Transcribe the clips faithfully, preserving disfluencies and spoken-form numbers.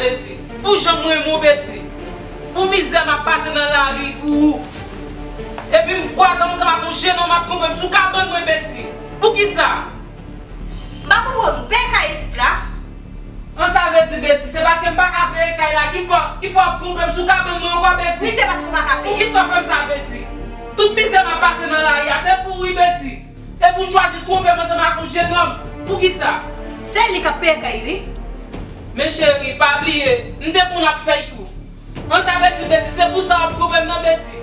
Betty, pou jan m renmen w, Betty, pou mizè m ap pase nan lari pou ou. Epi m kwaze ansanm ak yon jennonm ap twonpe m sou kabann mwen, Betty. Poukisa? M pa konprann ou. Peye kay isit la. An sa vle di, Betty, se paske m pa ka peye kay la ki fè, ki fè w ap twonpe m sou kabann mwen ankò, Betty? Wi, se paske w pa ka peye. Poukisa w fè m sa, Betty? Tout mizè m ap pase nan lari a, se pou ou wi, Betty. Epi w chwazi twonpe m ansanm ak yon jennonm. Poukisa? Se li k ap peye kay, wi. Men cheri, pa bliye, m te konn ap fè l tou. An sa vle di, Betty, se pou sa w ap twonpe m nan, Betty?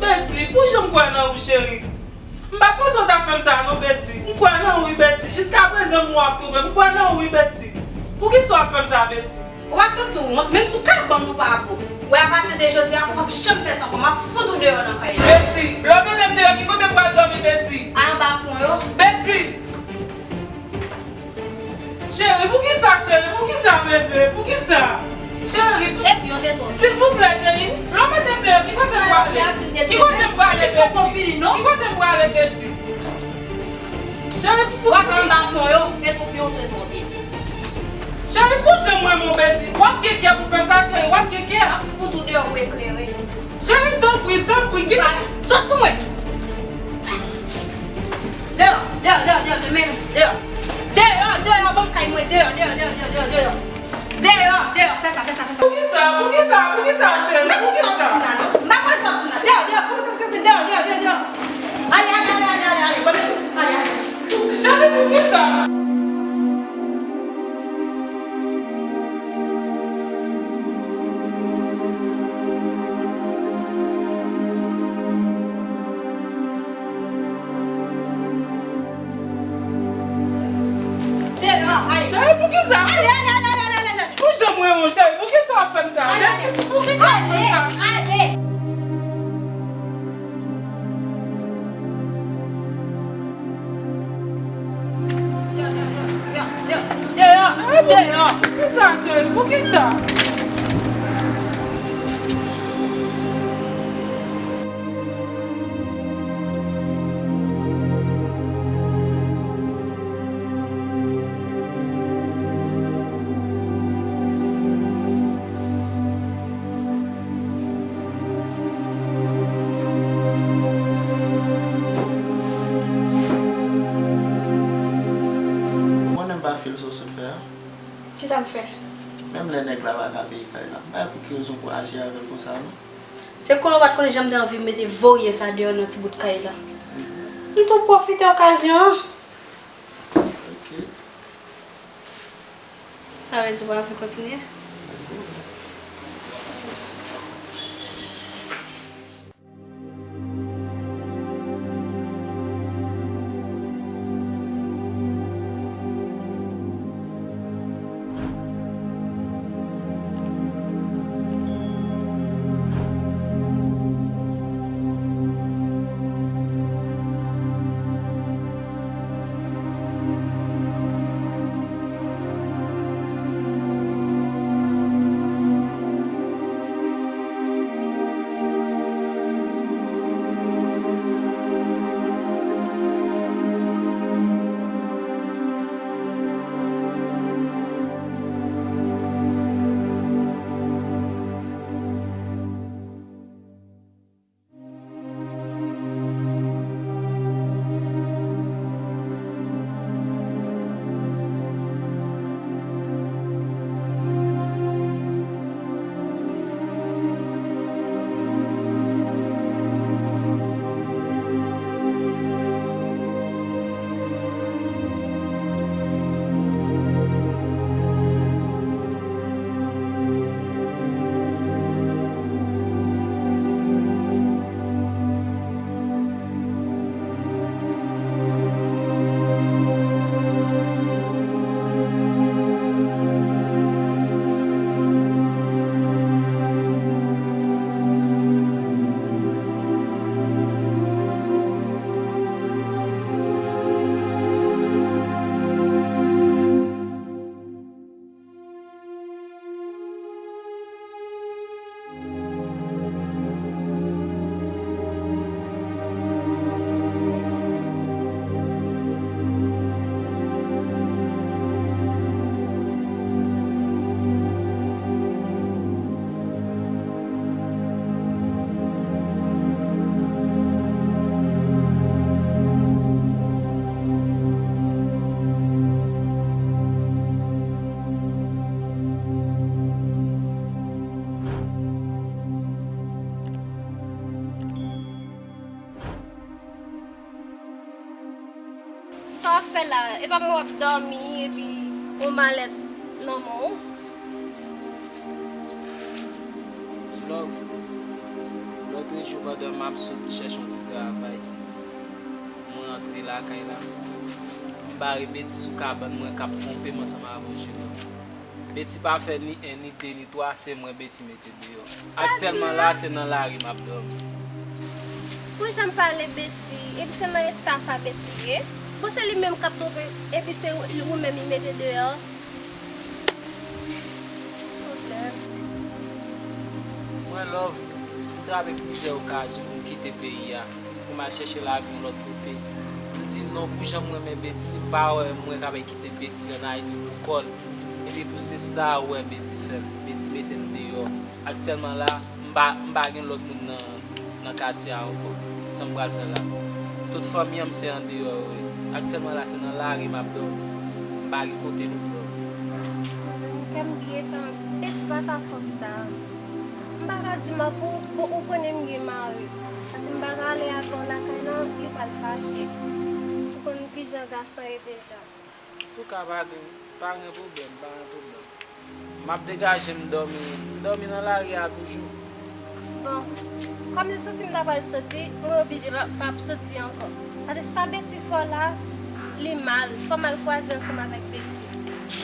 Betty, pou jan m kwè nan ou, cheri. M pa t panse w t ap fè m sa non, Betty. M kwè nan ou wi, Betty. Jiskaprezan m wè w ap twonpe m. M kwè nan ou wi, Betty. Poukisa w ap fè m sa, Betty? Ou pa santi w wont, menm sou kabann ou pa bon. Wè, apati de jodi a, ou p ap janm fè sa ankò. M ap fout ou deyò nan kay la. Betty, lè w mete m deyò, ki kote m pral dòmi, Betty? Al anba pon yo. Betty! Cheri, poukisa, cheri? Poukisa, bebe? Poukisa? Cheri, silvouplè, cheri, lè w mete m deyò, ki kote m prale? Ki kote m prale, Betty? Ki kote m prale, Betty? Cheri, pou... W ap anba pon yo, e pou pye w te twò byen. Cheri, pou jan m renmen w, Betty. W ap gen kè pou fè m sa, cheri, w ap gen kè. M ap fout ou deyò pou eklere. Cheri, tanpri, tanpri, kite. Sot sou mwen. Deyò, deyò, deyò, deyò, deyò, deyò. Deyò, deyò, ban m kay mwen, deyò, deyò, deyò. Deyò, deyò, fè sa, fè sa, fè sa. Poukisa, poukisa, poukisa, cheri? Poukisa? M pa konn sa w ap di la, non. M pa konn sa w ap di la. Deyò, deyò, deyò, deyò, deyò, deyò. Ale, ale, ale, ale, ale, ale, ale, ale. Cheri, poukisa? Deyò, ale. Cheri, poukisa? Ale, ale, ale. Pou jan m renmen w, cheri, poukisa w ap fè m sa? Ale, ale. Poukisa w ap fè m sa? Ale, ale. Deyò, deyò, deyò, deyò. Poukisa, cheri? Poukisa? Ou konnen m pa fil sa w sot fè a? Kisa m fè? Menm lè nèg la pa ka peye kay la, m pa wè pou ki rezon pou w aji avè l konsa non. Se konnen w pa t konnen jan m te anvi mete voryen sa deyò nan ti bout kay la. M tou pwofite okazyon an. Ok. Sa vle di w pa vle kontinye? Sa w ap fè la? E pa mwen w ap dòmi epi yon malèt nan men w? Love, lòt jou pandan m ap sot chèche yon ti travay, mwen antre lakay la, m bare Betty sou kabann mwen k ap twonpe m ansanm avè yon jènòm. Betty pa fè ni en, ni de, ni twa, se mwen Betty mete deyò. Aktyèlman la, se nan lari m ap dòmi. Pou jan m pale Betty, epi se nan eta sa Betty ye? Bon, se li menm k ap twonpe, epi se ou, ou menm li mete deyò? Pwoblèm. Mwen, Love, m trape plizyè okazyon pou m kite peyi a, pou m al chèche lavi yon lòt kote. M di non pou jan m renmen Betty, m pa wè mwen kapab kite Betty ann Ayiti pou kò l. Epi pou se sa ou wè Betty fè m. Betty mete m deyò. Aktyèlman la, m pa, m pa gen lòt moun nan, nan katye a ankò. Sa m pral fè la? Tout fanmi an m se andeyò yo ye. Aktyèlman la, se nan lari m ap dòmi. M pa gen kote pou m dòmi. Kè m byen fè m. Betty pa ta fè w sa. M pa ka di m ap ou, bon, ou konnen m gen mari. Paske m pa ka ale avè w lakay lan, li pral fache. Ou konn kijan gason ye deja. Antouka, pa gen, pa gen pwoblèm, pa gen pwoblèm. M ap degaje m dòmi, m dòmi nan lari a toujou. Bon, kòm se soti m ta pral soti, mwen oblije pa, pa ap soti ankò. Paske sa Betty fè w la, li mal. Fò m al kwaze ansanm avèk Betty.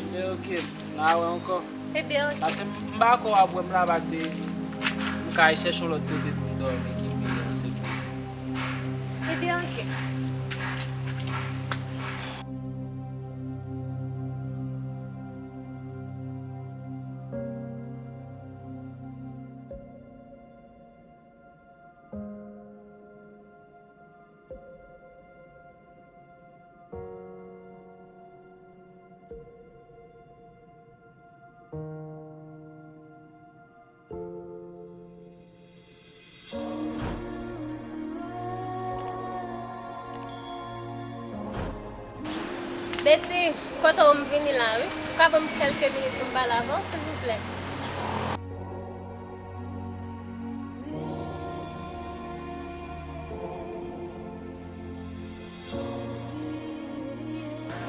Ebyen, oke, n a wè ankò. Ebyen, oke. Paske m, m pa kwè w ap wè m la, paske m ka al chèche yon lòt kote pou m dòmi ki pi an sekirite. Ebyen, oke. Betty, kote w, m vini la wi. Ou ka ban m kèlke minit pou m pale avè w, silvouplè?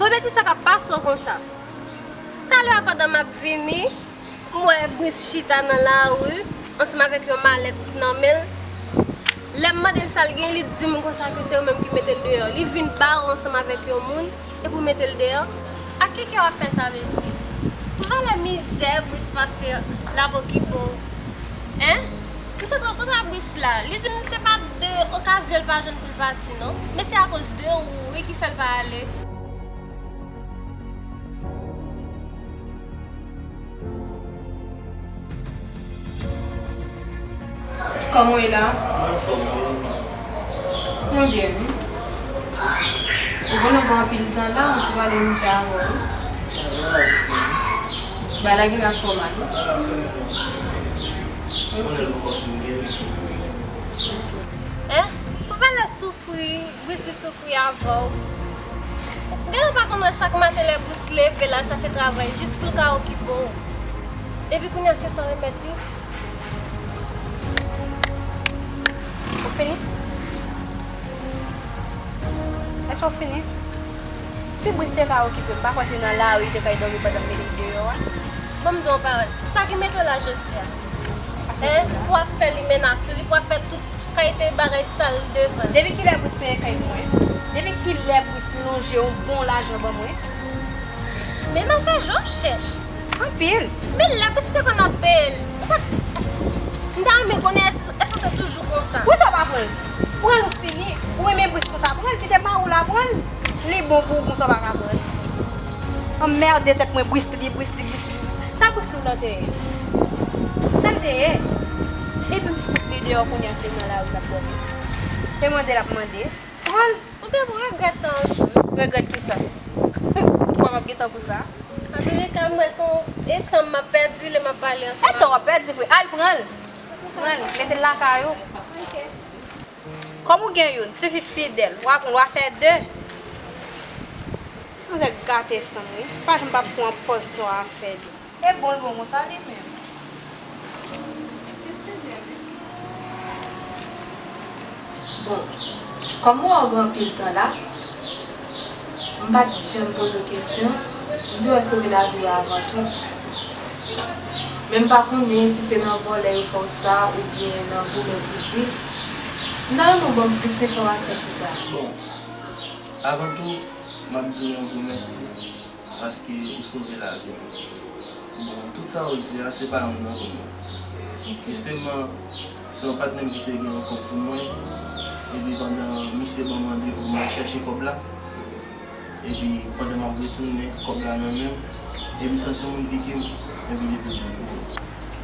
Bon, Betty, sa k ap pase w konsa? Talè a pandan m ap vini, m wè Brice chita nan lari ansanm avèk yon malèt nan men l. Lè m mande l sa l gen, li di m konsa ke se ou menm ki mete l deyò. Li vin bare w ansanm avèk yon moun epi w mete l deyò. Ak ki kè w ap fè sa, Betty? Pou valè mizè Brice pase l ap okipe w. Hein? M sot rankontre ak Brice la. Li di m se pa de okazyon l pa jwenn pou l pati non. Men se akoz de ou wi ki fè l pa ale. Kòman w ye la? Mwen anfòm, wi. Mwen byen, wi. Ou konnen w gen anpil tan la, yon ti pale m fè avè w, wi. Bagay la genlè fòmal, wi. Ok. Hein? Pou valè soufri, Brice li soufri avè w. Ou genlè pa konn wè chak maten lè Brice leve l al chache travay jis pou l ka okipe w. Epi kounye a se sa w remèt li. Ou fini? Èske w fini? Si Brice te ka okipe m, m pa kwè se nan lari li te kay dòmi pandan m mete l deyò a. Ban m di w yon pawòl. Se sa ki mete w la jodi a. Hein? Pou w ap fè li menas ou, li pou w ap fè tout kalite bagay sal devan l. Depi kilè Brice peye kay mwen? Depi kilè Brice lonje yon bon lajan ban mwen? Men machè, jan w chèch. Anpil. Men lè Brice te konn ap peye l, ou pa t, m ta renmen konnen èske, èske w te toujou konsa? Poukisa w pa pran l? Pran l ou fini. Ou renmen Brice konsa, pran l, kite mari w la pran l. Li bon pou ou konsa w pa ka pran l. Anmède tèt mwen, Brice li, Brice li, Brice li, Brice li. Sa Brice li w lan te ye? Sa l te ye? Epi m fout li deyò kounye a se nan lari l ap dòmi. E mande l ap mande. Pran l. Ou gen pou regrèt sa yon jou wi. Regrèt kisa? Ou kwè m ap gen tan pou sa? Antouleka, m wè se yon etan m ap pèdi lè m ap pale ansanm avè w. Etan w ap pèdi vre. Al pran l. Pran l. Mete l lakay ou. Ok. Kòm ou gen youn, tifi fidèl, w a pran l, w a fè de. Manzè gate san m wi. Pa janm p ap pran pòz sa w a fè li. E bon l bon konsa li menm. Li sizè wi. Bon, kòm m wè w gen anpil tan la, M pa t janm poze w kesyon, m te wè sove lavi w avan tou. Men m pa konnen si se nan vòlè yo fè w sa oubyen nan goumen pou di. M ta renmen w ban m plis enfòmasyon sou sa. Bon, avan tou, m ap di w yon gwo mèsi paske ou sove lavi m. Bon, tout sa ou di a, se pa yon non pou mwen. Jisteman, se yon patnè m ki te gen yon kòb pou mwen, epi pandan misye ban m randevou, m al chèche kòb la, epi pandan m ap retounen, kòb la nan men m, epi m santi yon moun pike m, epi li te dekouvri.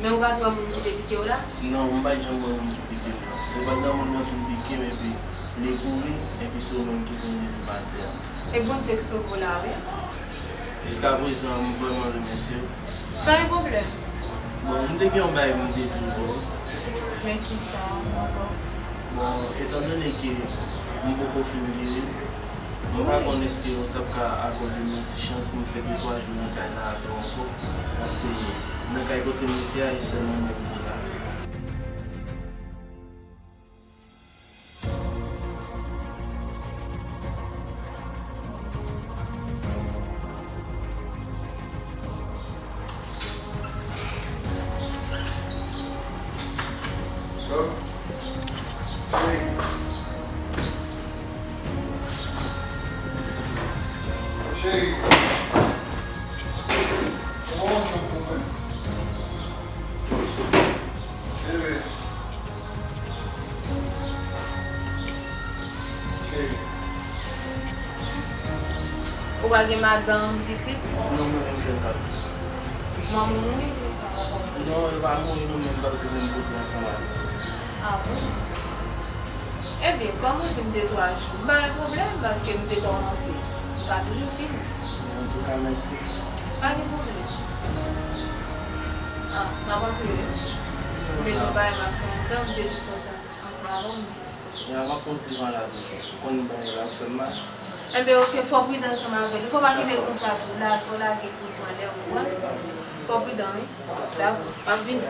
Men ou pa t wè moun ki te pike w la? Non, m pa t janm wè moun ki pike m nan. Men pandan moun nan fin pike m, epi li kouri, epi se ou menm ki vin li pa atè a. E Bondye k sove w la, wi. Jiskaprezan, m vrèman remèsye w. Pa gen pwoblèm. Bon, m te gen yon bagay pou m te di w, bro. Men kisa ankò? Bon, etandone ke m poko fin geri, mwen pa konn èske w t ap ka akòde m yon ti chans pou m fè de twa jou nan kay la avè w ankò. Paske nan kay kote m rete a, e sèlman mwen ki la. Cheri, ou gon yon djòb pou mwen? Bebe. Cheri. Ou pa gen madanm, pitit? Non, mwen menm sèl kap viv. Manman w mouri tou, sa pa kòmanse? Non, yo pa mouri, non, men m p ap viv menm kote ansanm avè yo. Ah bon? Ebyen, kòm ou di m de twa jou, m pa gen pwoblèm, paske m te kòmanse. M ka toujou fini. Antouka, mèsi. Pa gen pwoblèm. Ah, m ap antre wi. Men gon bagay m ap fè andan, m te jis panse ansanm avè w, m di. Men avan konn Silvan la toujou. Ou konn bagay la ap fè m mal. Enben, oke, fò w pridan ansanm avè l. Fò w pa kenbe l konsa tou. La, fò w lage l pou l pran lè, ou konprann? Fò w pridan, wi. Dakò, m ap vini.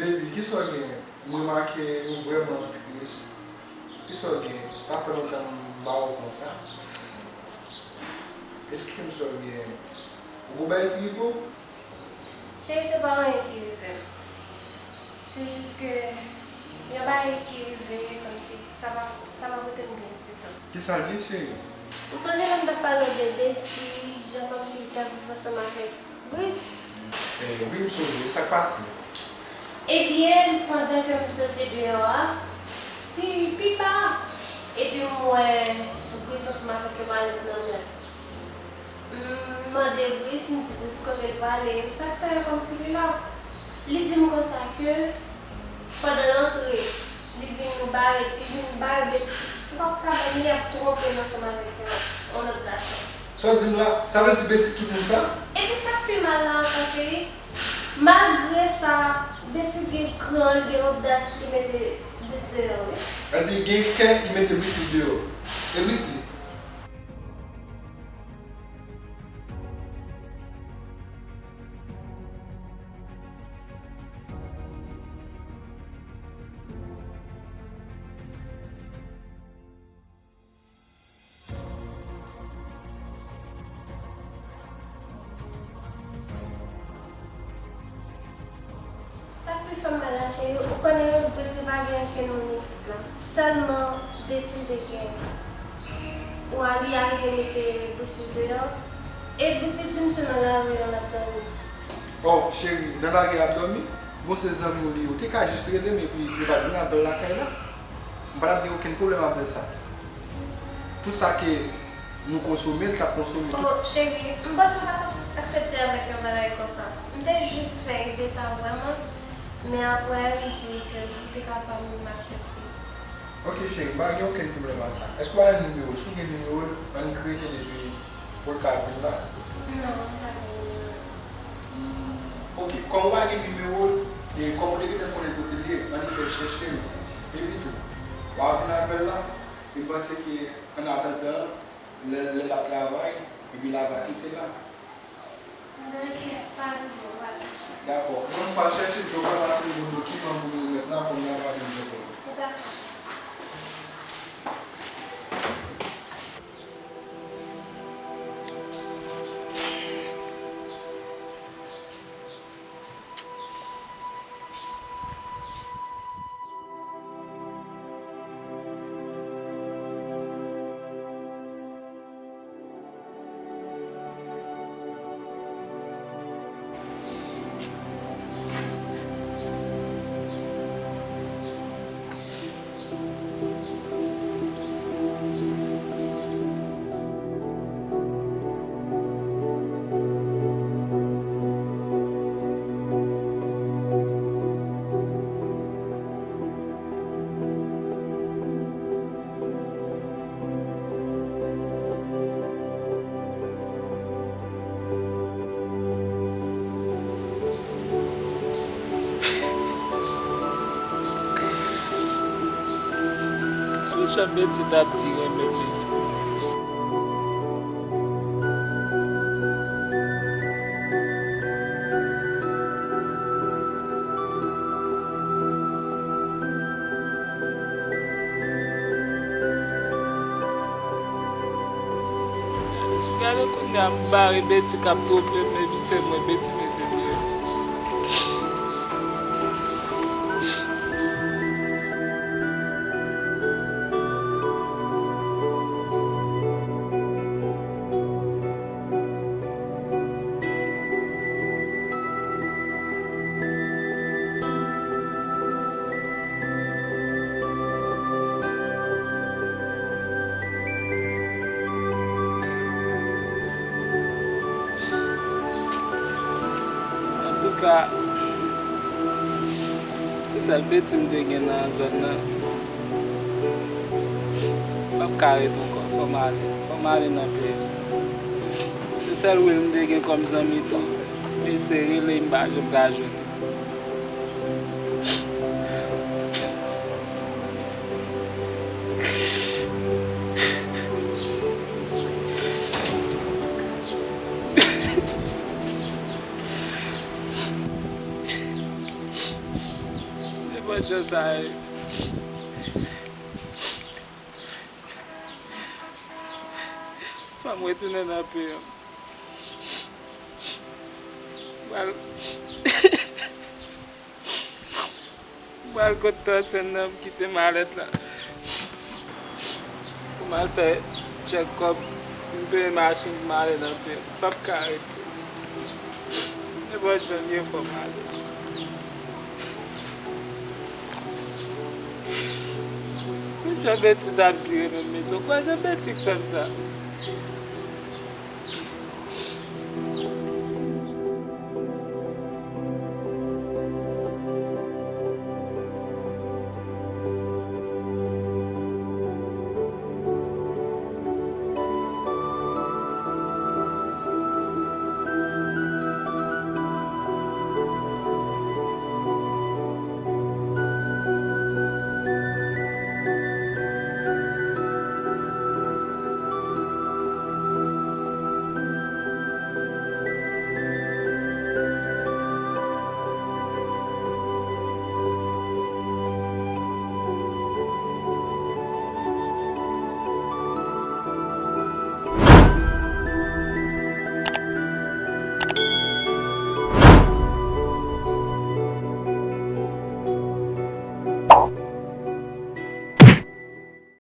Baby, kisa w genyen? M remake ou vrèman tris. Kisa w genyen? Sa fè lontan m pa wè w konsa. Esplike m sa w genyen. Ou gon bagay ki rive w? Cheri, se pa anyen ki rive m. Se jis ke yon bagay ki rive kòmsi sa pa, sa pa pote m byen ditou. Kisa l ye, cheri? Ou sonje lè m t ap pale w de Betty, jan kòmsi li t ap viv ansanm avèk Brice? Eh, wi, m sonje. Sa k pase? Ebyen, pandan ke m soti deyò a, pi, pi ba a, epi m wè Brice ansanm avèk yon malèt nan men l. M mande Brice, m di Brice kote l prale, sa k fè yo kòmsi li la. Li di m konsa ke pandan l antre, li vin bare, li vin bare Betty. M pa t ka kwè li ap twonpe l ansanm avèk yon, yon lòt gason. Sa w di m la, sa vle di Betty tout moun sa? Epi sa k pi mal la ankò, cheri, malgre sa, Betty gen kran, li gen odas, li mete Brice deyò, wi. Sa di li gen kè, li mete Brice li deyò. E Brice li? Sa k pi fè m mal la, cheri, ou konnen Brice pa gen okenn moun isit la. Sèlman Betty te gen. Ou a li arive mete Brice deyò. E Brice di m se nan lari an l ap dòmi. Oh, cheri, nan lari ap dòmi? Bon, se zanmi w li ye. Ou te ka jis rele m epi yo t ap vin avè l lakay la. M pa t ap gen okenn pwoblèm avè sa. Tout sa ke nou konsome, l t ap konsome tou. Oh, cheri, m panse w pa t ap aksepte avèk yon bagay konsa. M te jis fè ide sa vrèman, men apre, m di ke m te kapab menm aksepte. Ok, cheri, m pa gen okenn pwoblèm ak sa. Èske w pa gen nimewo l? Si w gen nimewo l, ann kreye l epi pou l ka vin la? Non, m pa gen nimewo l. Hmm, ok, kòm ou pa gen nimewo l, e kòm ou te gentan konnen kote l ye, ann fè l chèche l. Epi tou, w a vin avè l la, e m panse ke, an atandan, lè, lè l ap travay, epi l ava kite la. Ebyen, ok, pa gen pwoblèm, m pral chèche l. Dakò. Mwen, m pral chèche l, epi w pral pase m yon dokiman pou m remèt la, kòm l ava vin ankò. Dakò. Jan Betty t ap di renmen mesye. Gade kounye a m bare Betty k ap twople m, epi se mwen Betty mete deyò. Antouka, se sèl Betty m te gen nan zòn nan. M p ap ka ret ankò, fò m ale, fò m ale nan peyi m. Se sèl Will m te gen kòm zanmi tou. M eseye rele, m pa janm ka jwenn li. Se bon jan sa ye. Fò m retounen nan peyi m. Pral, pral kot Tòsèn nan, m kite malèt la. Pou m al fè tchèkòp, m peye machin pou m ale nan peyi m. M p ap ka rete. Nenpòt jan l ye, fò m ale. Jan Betty t ap di renmen m, mesye, w kwè se Betty k fè m sa?